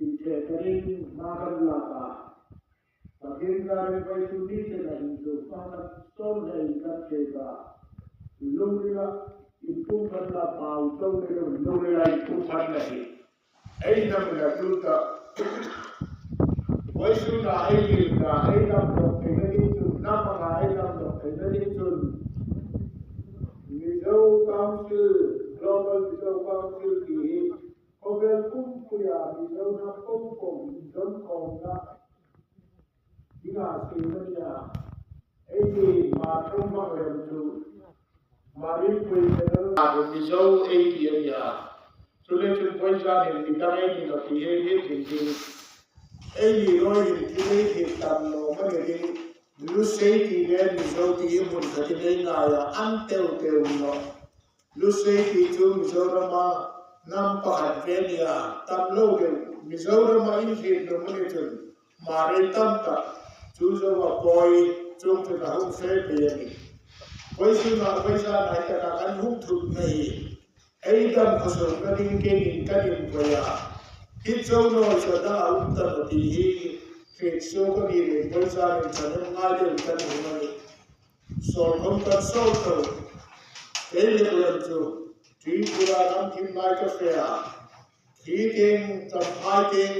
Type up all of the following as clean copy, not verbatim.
Inthehtarin hma kan lak a, Pathian karin vaitu niten a inzu hma kan sawn leh in kan thlet a, lungrila inpumkhat la pau to ni lo lungrila inpumkhat la hi ei hnam la tul ta. Vaisu na ei lim na ei lam lawk theihna ding chun hnam anga ei lam lawk theihna ding chun Mizo Council, Global Mizo Council tih hi Khawvel pumpuia Mizo hnam pawmpawm inzawmkhawmna dingah siam a ni a, hei hi Hmarthum hmangrem chu Marinpui General Mizo ei tih a ni a, chulei chun vawizanin midang ei ni lo tih hei hi thin ding ei ni rawiin thil ei thih tam lawm a ni ding Lusei tih leh Mizo tih hi hmun khatin ei ngaiah an teu teu lo. Lusei tih chu Mizorama hnam pakhat ve nia tam lo deuh. Mizorama inhlit lo mawni chun Mari tam tak chu Zoa pawi chung chun a hung fe pei a ni. Vawisunah vawizan ai taka kan hung thut na hi ei dam khawsawmna ding kenin kan invawi a, hit zo nawi chuan dang a um ta maw tih hi hrit suak a ni leh vawizanin thahnem ngai deuh kan hung a ni. Sawrkhawm kan sawt lo. Kei lehlam chu Tripura ram thim lai ka hria. Thli keng, champhai keng,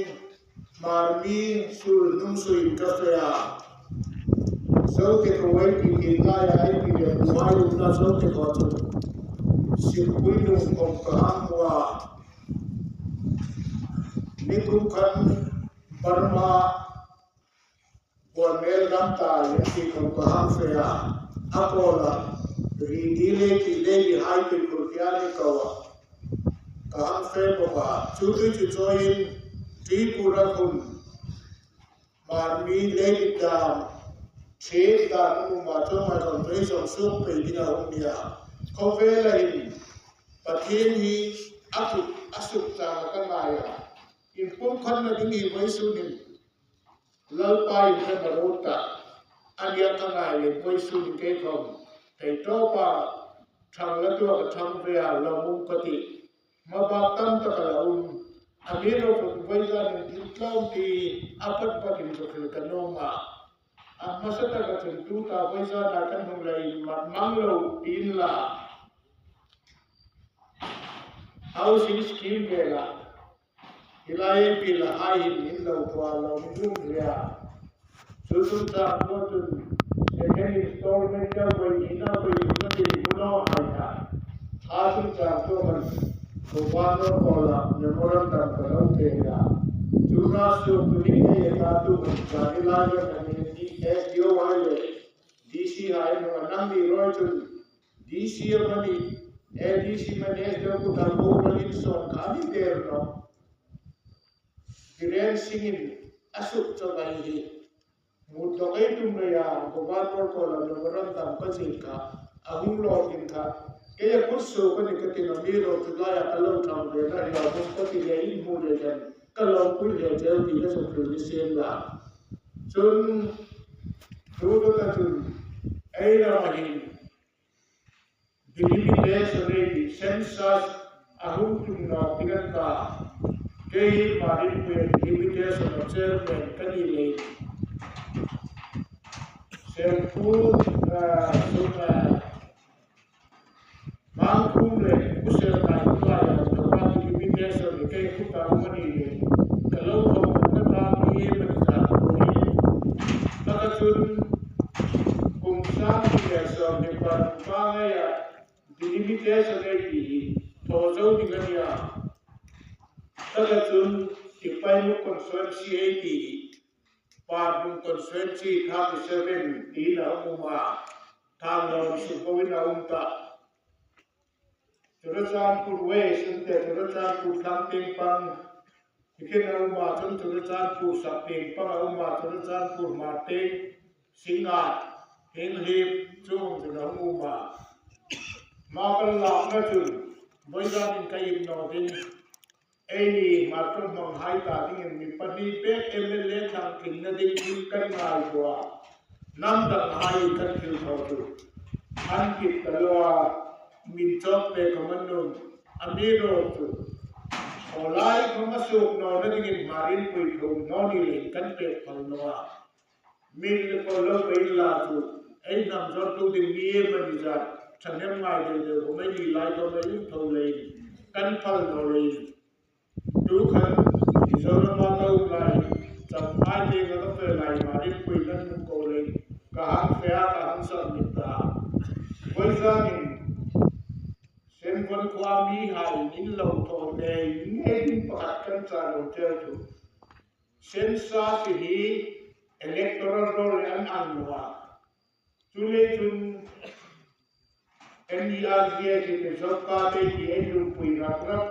hmarmi sul hnung suin ka hria. Zote kawei ti tih laia ei ti leh buai umna zote khaw chu Sikpui lungkhawm ka hang hmu a. Nikum khan Burma Buanmel ramtai an tih khawp ka hang fe a, a kawl a ri ni le tih le i hai tuikhur hian i ko a, ka hang fe bawk a, chu tui chu chawiin Tripura hun Marmi Lady Dam Thet dan umah chuan ngaihtuah tui zawng suk pei ding a awm nia. Khawvela in Pathian hi a kut a suk chang a ka ngai a, inpumkhatna ding hi vaisunin Lalpa in rem a ro ta a nia ka ngai leh vawisun in kei khawm thei tawp a thang la tuak a thang ve a lo mum ka tih hmabak tam tak a la um a mi ro fak vawizan in thil tlawm ti a pat pat in chawkhil ka nawm a a hmasa tak a chun tu ta vawizan ah kan hmu la in mat mang lo tiin la housing scheme velah Helai bill a hai hin in lo tua lo min lum hle a, chu chungchang pawh chun second installment a vawi hnihna vawi thumna din hun aw hai ta. Kha chungchang pawh kan Governor Hall-ah memorandum ka lo pe a, chu rasuak chu ni ngei ata tu kan zan i lai ram kan SDO hai leh DC hai emaw a nang ni rawi chun DC a mani ADC manager ku dal bo malin sawn kha ni der no. Biren Singh in a suk chaw mai hi mut lawk ei tum rei a Governor ko la memorandum ka zir kha a hung lawr din kha kei a kut su ka ni ka ti na mi lo chu lai a ka lo thang ve na hlo hung ka ti le in hmu le hian ka lo pui hle cheu ti ka zuk hlui ni siam la chun chu ta ta chun ei ram a hin Delimitation ei tih census a hung tum lo tih an ta. Kei hi Marinpuia Delimitation a chairman ka ni leh Serpu Mangkhum leh Pu Serkai khawlaiah an tho a, Delimitation hi kei khuta awm a ni leh ka lo thawmhnaw ta ni em a ni zah turin taka chun Kum 2025 ngeiah Delimitation ei tih hi thaw zo ding a nia. Taka chun Tipaimuk Constituency ei tih hi Parhmun Constituency 37 tiin a awm a, Thanlawn Suhboin a awm ta. Churachandpur West an tia Churachandpur thlang peng pang tikhin a awm a, chuan Churachandpur sak peng pang a awm a, Churachandpur hmar peng Singat Henghlip chu awm chun a awm a. Hma kan lakna chun vawizanin ka in nawt in ei ni hmar tawng hmang hai ta dingin mi pahnih pek mla thlang tlinna ding thil kan ngaihtuah a, hnam dang aiin kan thil tho chu an kip ta lo a, min chawk pe ka man nun a mi rawk chu. Awlai khawm a suk nawn a dingin hmarin pui thum hnawn i lei kan pek phal lo a. Min le kawl lo pein la chu ei hnam zawrtu ding mi em a ni zat thahnem ngai deuh deuh awm ei ni lai khawm ei um tho leiin kan phal naw leiin tu khan Mizorama ka um lai Champhai te ka ka fel lai hmarin pui nan hmu ko leiin ka hang fe a ka hang sak mit ta vawizanin Senvawn khua mi hain in lo thaw ngei ngei ding pakhat kan cah lo ṭial cu. Sensa ti hi electoral roll le an ang lo ah cu lei cun NERGA ti te Zopka te ti ei lungpui rakrap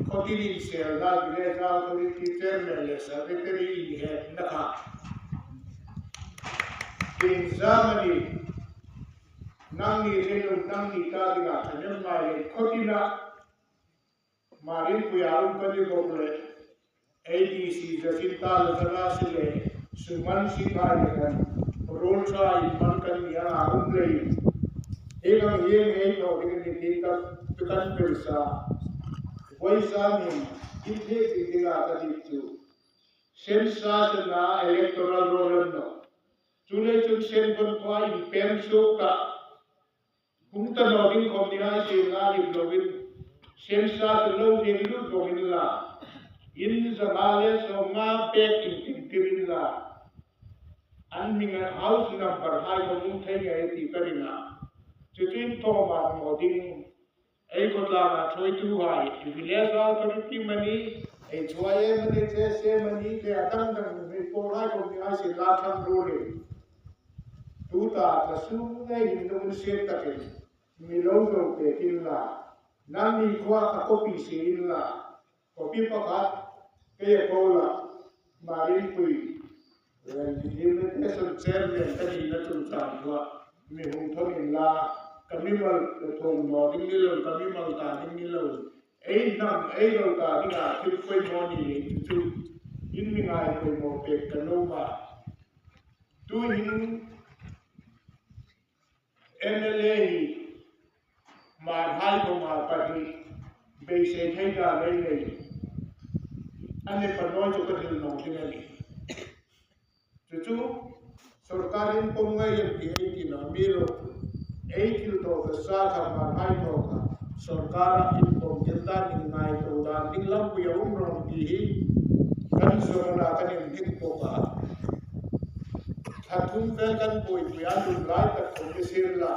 khuatin in selnak village authority chairman le secretary in het na kha tin Germany Nang nih rinung nang nih ta dingah ṭhahnem ngai le khuatin ah mah rinpui ah um kan i bawk le ADC Jacinta Lazara si le Suman Sipai le kan rawl ṭha in man kan nih ah um lei hi kang hi ngei tho ding in ti kan pesa voisan in i thek ding dingah ka dik cu sensa sana electoral roll an no. Cu lei cun Senvon khua in pem suk ah Hungtanaw ding khom ding ai sin nga lim loin sensa cu lo ding lut bong in la inn 150 pek in tintir in la an ming house number hai ko mung thei ngai ti ka ring ah cutin thawngvan maw ding Ei khawtlang ah ṭhuaitu hai village authority mani ei chuai e mani che se mani te a dangdang mi pawl hai ko mi ai sin la thang ru ri tu ta ka su ngei hin lung se takin mi lo zo pe kin la nan ni khua ka copy si in la copy pakhat ke ko la marin pui Implementation Chairman ka ni na chungchang thuah mi hung thon in la ka mimal thawmhnaw ding ni lo ka mimal ta ding ni lo ei hnam ei lo ta ding ah thil pawimawh ni ning cu in mi ngai pawimawh pek kan um ah tu hin MLA hi Marhai kongah pahnih beisei thei ta lei nei an i panawi cu ka thil nong ding a ni. Cucu sorkar in pom ngai an ti ei ti lo mi ro ei thil to ka sa kha marhai to kha sorkar ah in pom thil dan ning ngai to dan ding lampui a um rong ti hi kan zuarna kan in hnik bawk ah Thla thum fel kan buaipi ah lunglai tak ko mi sir la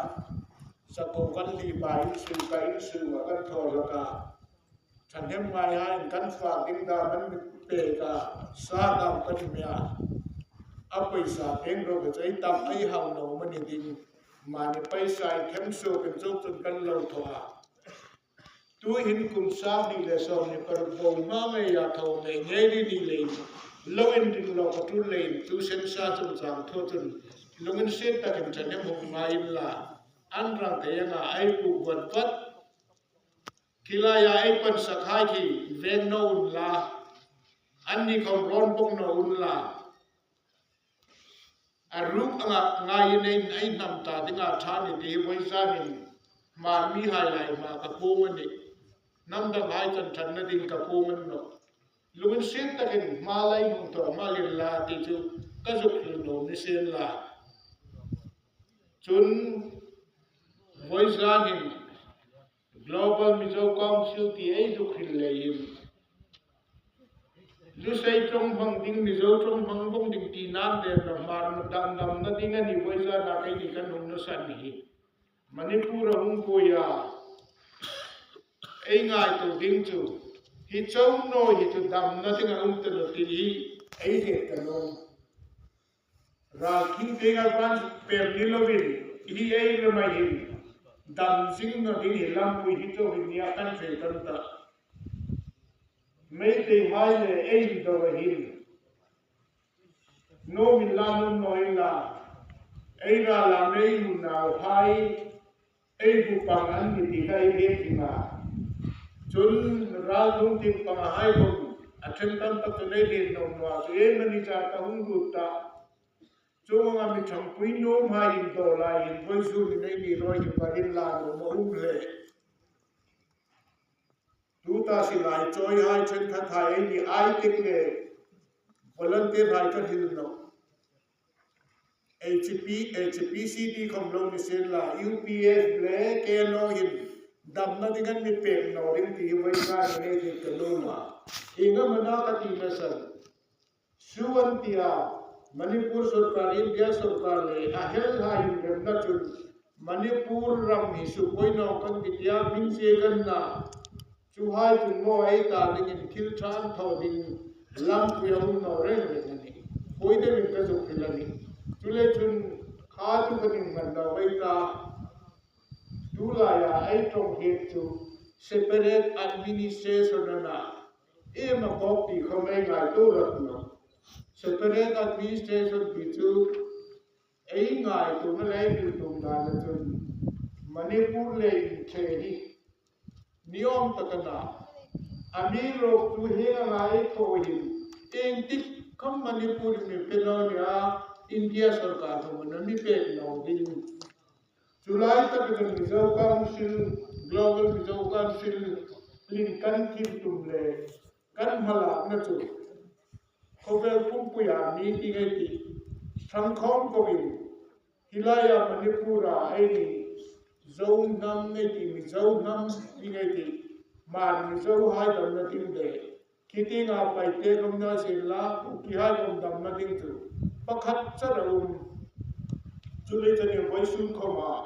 sako kan li pa in su ka in su ah kan thaw laka ṭhahnem ngai ha in kan fak ding da man pe ka sa dam kan mia a paisa peng ro ka chei tam ai hau no mani ding mani paisa i them su kan chok chun kan lo tho a Tu hin kum 2016 bo ma ngei ya tho ngei ngei ri ni lein lo in ding lo ka tul lein tu sen sa chung chang tho chun lungin set takin thanem hung ngai in la an rang thei anga ai pu vat vat khilaya ai pan sakhai khi ven no un la an ni khom ron bok no un la A ruk a ngak ngai in ei hnam ta dingah ṭhan i ti voizan in hmaanmi hai lai hma ka pum an i hnamdang hai can ṭhan na ding ka pum an nok. Lung in sin takin hma lai hmung to hma lin la ti cu ka zuk hlun lo ni sen la. Cun voizan in Global Mizo Council ti ei zuk hrin lei in Lusei ṭawng hmang ding Mizo ṭawng hmang vong ding ti nan den lo hmar dangdam na ding ani voiza na kei ni kan hung na san hi Manipur a hung puia ei ngai tu ding cu hi cho no hi cu dam na ding a um te lo ti hi ei he ka no ral thing te nga van per ni lovin hi ei le mai hin dam zing na ding hi lam pui hi cho hin nia kan fe kan ta Meitei hai le ei do a hin. No min la no noi la. Ei ra la mei nu nau hai ei bu pang an ni ti ka ei he thinga. Cun ral thum ting pang a hai bom a then tam tak chu nei len no noa chu e mani cha ta hung lut ta. Chung anga mi thangpui nom hai in do lai in voi zu ni nei ni roi hi varin la no ma um le. Tu Chu ta silai chawi hai thenkhat hai ei ni aitek le volunteer hai ka hil no. HP, HPCD khom lo ni sen la UPF le KNO hin damna ding an mi pek no ding ti hi voi ka ni nei thei ka lo ma. Inga mana ka ti na san. Su an tia Manipur sorkar India sorkar le a hel ha in remna chun Manipur ram hi su koi nong kan ti tia min che kan na chu hai chun maw ei ta ding in thil tha an tho ding lam pui a um no reng reng a ni. Pui deuh in ka zuk hrilh a ni. Chu le chun kha chu kan in hman lo ei ta. Tu lai ah ei tawng hian chu separate administration a na em a kawk ti kho mai ngai tu rat lo. Separate administration ti chu Ei ngai tuna lei bil tum dan ah cun Manipur lei in ṭhe hi niawm tak a na. A mi rawk cu heng a ngai thaw hin engtik kham Manipur in mi pe lo nia India sorkar thawng in a mi pek lo ding. Cu lai tak in Mizo Council, Global Mizo Council in kan thim tum le kan hmalaknak cu Khawvel pumpui ah mi ti ngei ti hrangkhawm ko in hilai ah Manipur ah ei nih Zo hnam ngei ti Mizo hnam ti ngei ti Mar Mizo hai dam na ding le khi nga paite kom na sin la ki hai kom dam na ding cu pakhat cat a um. Cu le cun voi sun khom ah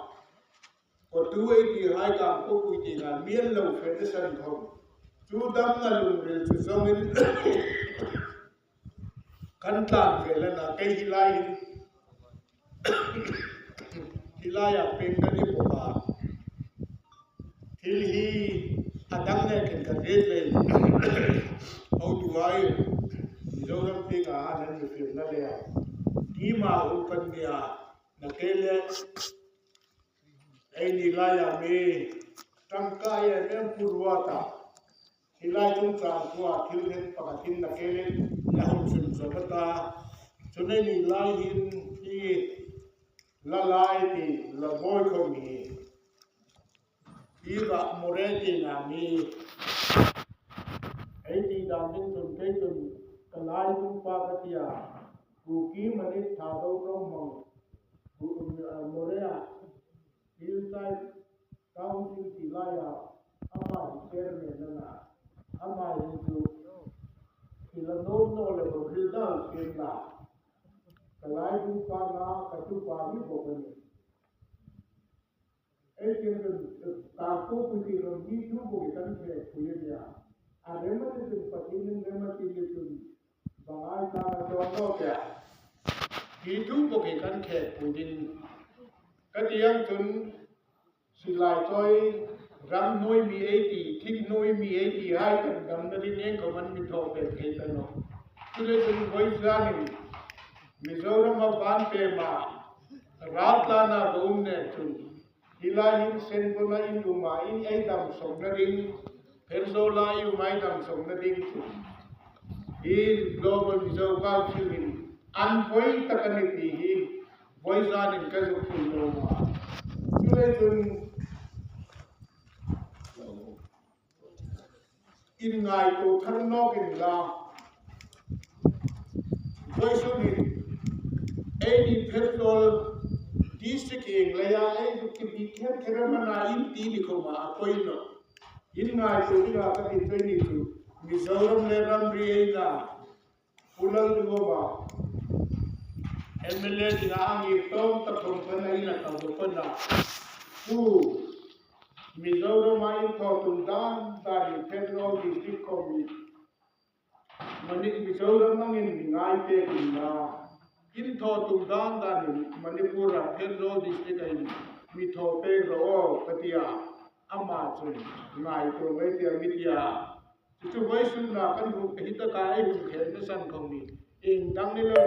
ko tu ei ti hai kam ko pui ti nga mian lo fe te san khom cu dam na lungril cu zong in kan tlan ve le na kei hi lai hin hi lai ah peng kan i bawk ah thil hi a dang le kan kan ret lei hotu ai Mizoram peng ah nan mi fim na le ti ma u kan nia na ke le Ei ni lai ah mi tangka i an em ruat ah hi lai cungcang tu ah thil het pakhat in na kel in na hung chim zawk ata. Cun ei ni lai hin hi la lai ti la bawi khomi hi va more ti na mi ei ti dan ding cun kei cun ka lai pumpa ka tia Kuki manit tha do tong mang Morea Hillside Council ti lai ah amah hi chairman a na. Amah hi cu thil a nawl nawl le bo hil dal sian la. Ka lai dupa na ka tupa ni bok ani. Ei tin run ka ko pui ti ron ni thu bo kan the pui ania. A remati tun pathin in remati ni tun Bangai ta na chuan lo tiah hi thu bawk hi kan khek pui ding ka ti ang cun silai cawi ram hnuai mi ei ti thing hnuai mi ei ti hai kan dam na ding eng ko man mi thaw pe thei ta no cule cun voi zan in Mizoram a van pe ma raltlan ah va um ne cun hilai in senbona in uma in ei dam som na ding Phenzola i um ai dam som na ding cu hi Global Mizo Council in an voi tak an i ti hi voi zan in ka zuk thul lo ma cule cun in ngai ko thar nok in la voi sun in ei ni phenlol district eng leia ei duk ki bi kher kher mana in ti ni kho ma a poi no In ngai tu dingah kan in toimi cu Mizoram le ramri ei na Pu Lalduhoma MLA dingah a ngir tawn takhong kan ei na kal pan ah Pu Mizoram ah in thaw tum dan dan in Federal District Committee Mizoram angin mi ngai pek in la in thaw tum dan dan in Manipur ah Phenzawl district ah in mi thaw pek rawh aw ka ti ah amah cun ngai ko ngai tiah mi tia cucu voi sunnak kan hung hi taka ai hung khel na san kho mi ing dang ni lo.